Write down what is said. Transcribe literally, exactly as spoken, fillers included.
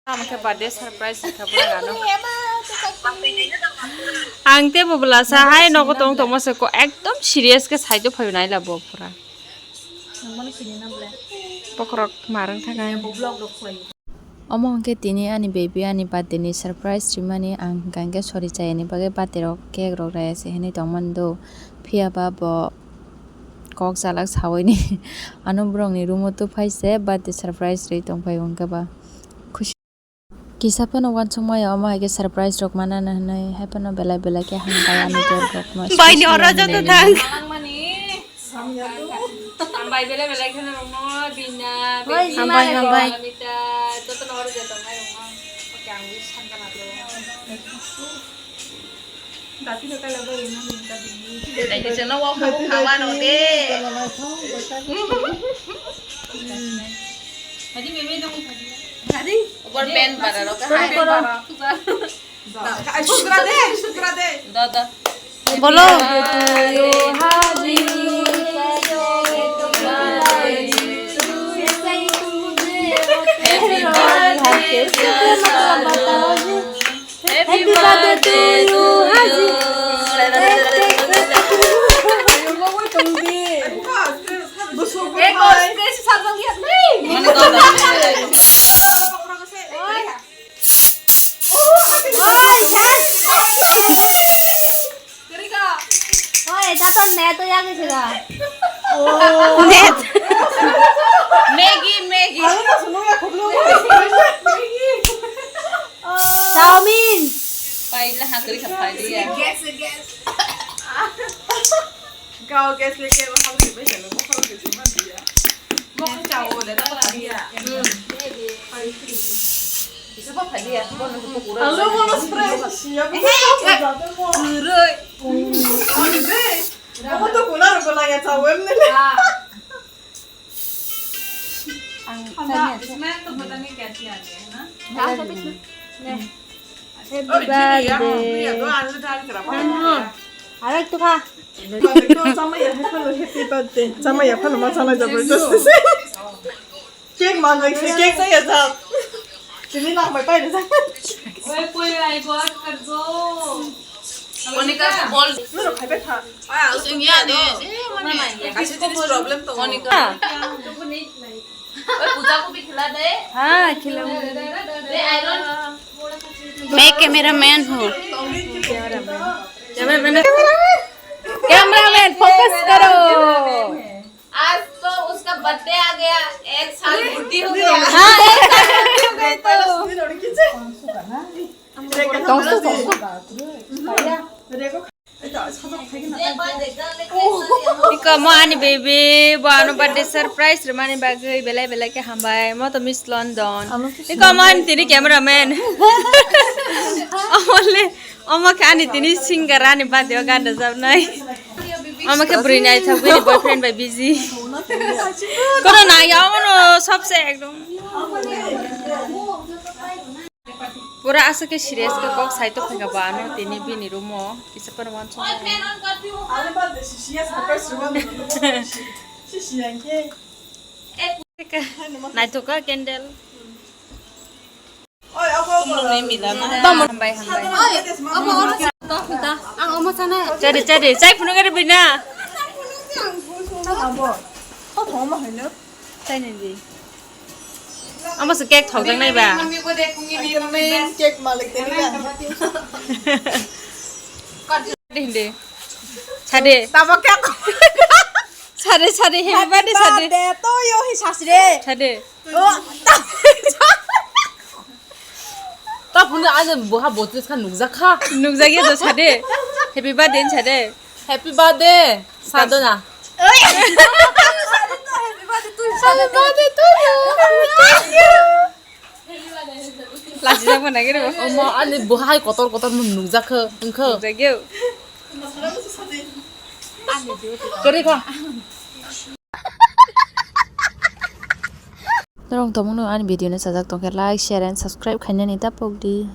Tamo khe birthday surprise khe bwlai ano. Ang tei bo bwlasa hai nogo tong tongma se ko ekdom serious khe saito phaio naila bo pura. Bokhorok marwng thangkha. Omo hwnkhe tini ani baby ani birthday ni surprise rimani ang hwnkha hwnkhe sori chayani bagwi birthday rok cake rok raya se hinwi tongmani do. Phiya ba bo kok chalak sawi ni ano borok ni room o tubufai se birthday surprise rwi tongfai hwnkhe ba khusi. Kisa phano uansukmaya omo hai khe surprise rok manana hinwi hai phano belai belai khe hambai ani dol rok no. Bai ni oro joto thang. Hambai belai belai kheno rwngno bina. Hambai, hambai. Amita joto no oro joto nai rwngno. Oke, ang wish khan kana to. Dati no kala bai na minta bini. Dati no wa khabu khawa no de. Hadi meme dong hadi. Hadi. Ubor pen para ro ka. Pen para. Ai, sukra de, sukra de. Da, da. Bolo. Happy birthday to you, Haji. Eko, space sabang ya, nih. Oi, dah tak net tu ya ke sudah. Net. Maggi, Maggi. Chowmin. Paila hakri kha paila. Gas, gas. Gao gas le ke ma hal ke bai jalo, ma hal ke juma dia. Mo ke chao le ta ta dia. Hmm. Isa pa phalia, ko no ko kura. Alo ko no spray sa siya, ko no ko jate mo. Kuroi. Kuroi. Mo to kula ro ko lagya chao em ne. Ah. Ang tanya. Ismail to pata nahi kya kiya hai na? Happy birthday. Aro ektu kha. Chamaya hai phano happy birthday. Chamaya phano ma chamai jabardasti se. Cake manjak se, cake saya jab. Sini nang bai pai jab. Oi, koi ai go at kar do. Monica, bol. Nuro khai bai tha. Ai, ang sing ya de. Kaisa jinis problem tongo. Monica. Oi, puja ko bhi khila de. Ha, khila. De, I don't. मैं कैमरामैन हूँ। Cameraman. Cameraman, focus करो। आज तो उसका बर्थडे आ गया, एक साल बुढ़ी हो गया। हाँ, एक साल बुढ़ी हो गई तो। Tongsu, tongsu. Iko mo ani baby, bo ano birthday surprise rwmani bagwi belai belai khe hambai. Mo to Miss London. Iko mo ani tini cameraman. Amole, omo khe ani tini singer ani birthday o gan rwjapnai. Omo khe bwrwi naithok bini boyfriend bai busy. Kono nai ya omo no sabse ekdom. Pura aswk khe serious khe kok sai tongkha ba ano tini bini room o kisa phano uansukmani. Naithok kha candle. Hambai, hambai. Chade, chade, chai phunuk ari bina. Chai nai di. Amo se cake thok jak nai ba. Cake malik tini ba. Hindi. Sade. Tamo cake. Sade, sade, happy birthday, sade. To yo hi sasre. Sade. Oh. Ta phunuk ani boha botris kha nukjak kha. Nukjak ya to sade. Happy birthday sade. Happy birthday, Sadona. Happy birthday to you. Lachijak mano gini bo. Omo ani bohai kotor kotor mung nukjak kha, wngkha. Nukjak ya. Kari kha. Norok tongmung no ani video no sajak tongkhe like, share and subscribe khainani tapok di.